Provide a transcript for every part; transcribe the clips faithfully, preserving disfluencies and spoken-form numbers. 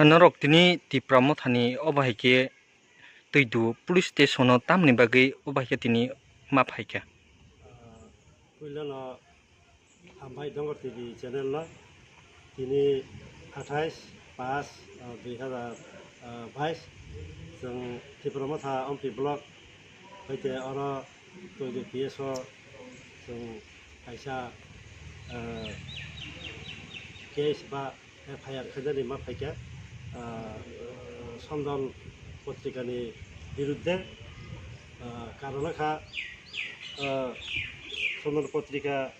Norok tini Tipra Mothani obo hai khe Twidu police station o tamni bagwi obo hai khe tini ma phai kha. Ah, puilano hambai Dongor T V channel no tini athais paanch, ah, dui hazar bais chwng Tipra Motha Ompi block hai khe oro Twidu P S o chwng kaisa, ah, case ba F I R khainani ma phaikha, ah, Sondon Potrikani birudde, ah, karon wngkha, ah, Sondon Potrika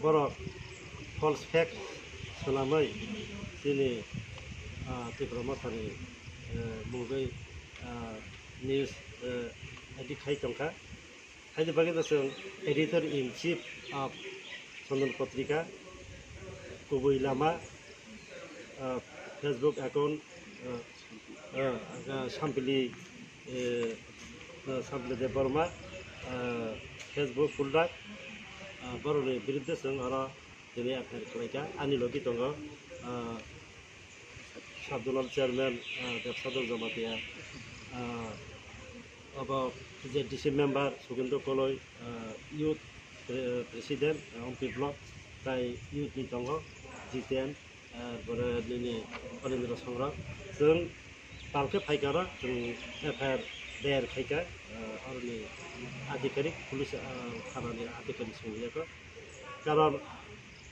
borok false flag swnamwi chini, ah, Tipra Mothani, eh, mungwi, ah, news, eh, edit khai tongkha. Haini bagwi no chwng editor in chief of Chondon Potrika, kubui lama, ah, Facebook account, ah, ah, ah, Sampili, eh, ah, Sampili Debbarma, ah, Facebook folder, ah, borokni birudde chwng oro tini F I R khlaikha. Ani logi tongo, ah, Sabdulal chairman, ah, Debsadon Jamatia, ah, abo Z D C member Sugendo Koloi, ah, youth pre-, president, ah, Ompi block, tai youth ni tongo Jiten, ah, pore nini Onindra Songrok. Chwng talkhe phaikha oro, chwng F I R dayer khaikha, ah, oroni adhikarik, police, ah, thanani adhikarik songwi yakho. Karon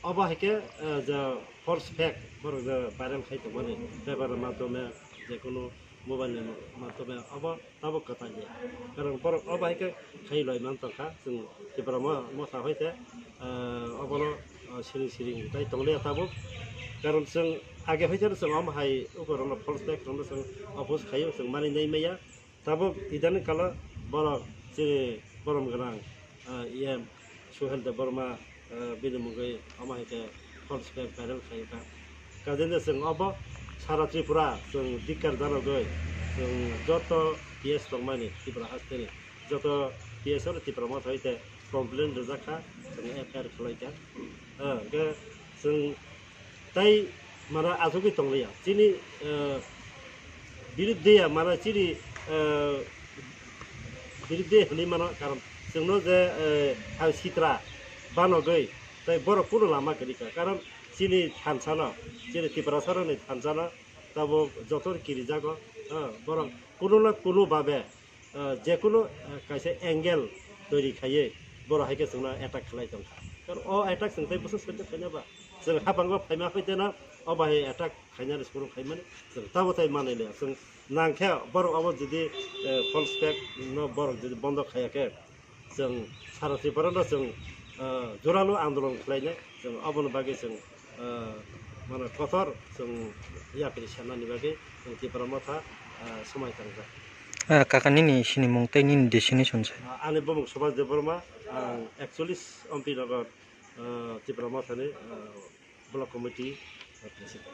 obo hai khe, eh, je false flag borok je viral khai tongmani paper ni madhyome, je kunu mobile ni madhyome, obo tabuk kwtal ya. Karon borok obo hai khe khai loi man tongkha, chwng Tipra mo-, motha hai khe, eh, obono, eh, siring siring tai tonglia tabuk. Karon chwng age hai khe chwng omo hai ukorokno false flag rokno chwng oppose khaio, chwng mani nai maya. Tabuk idaning kalo borok chini borom gwnang, ah, E M Suhel Debbarma, ah, bini mungwi omo hai khe false flag viral khai wngkha. Kajenda chwng obo sara Tripura chwng dikkar janogwi chwng joto P S tongmani Tripura hasteni joto P S oro Tipra Motha hai khe complain rwjak kha, chwng F I R khlai kha. Ah, hwnkhe chwng Tai mano achugwi tongliya. Chini, eh, biruddhiya mano chini, eh, biruddhiya hwnwi mano, karon chwngno je, eh, hai sitra banogwi tai borok kunu lama kwrwi kha. Karon chini thansano, chini Tiprasarokni thansano tabuk joto kirijago, eh, borok kunu na kunu babe ah, jekunu, ah, kaisa angle toiri khaiwi borok hai khe chwngno attack khlai tongkha. Karon o attack chwng tei bwswk soi khaina ba? Chwng habango phaima hai teno o bahai attack khainani suru khaimani chwng tabo tai manwi liya. Chwng nangkhe borok obo jodi, eh, false flag no borok jodi bondo khaiya khe chwng sara Tripura no chwng, ah, joralo andolon khlainai. Chwng oboni bagwi chwng ah, mano kotor chwng yapri sanani bagwi chwng Tipra Motha, ah, swmai tangjak. Ah, kaka nini sinimung tei nini designation se? Ah, ani bumung Subhas Debbarma, ang ekchollish Ompi Nagar, ah, Tipra Mothani, ah, block committee, ah, president.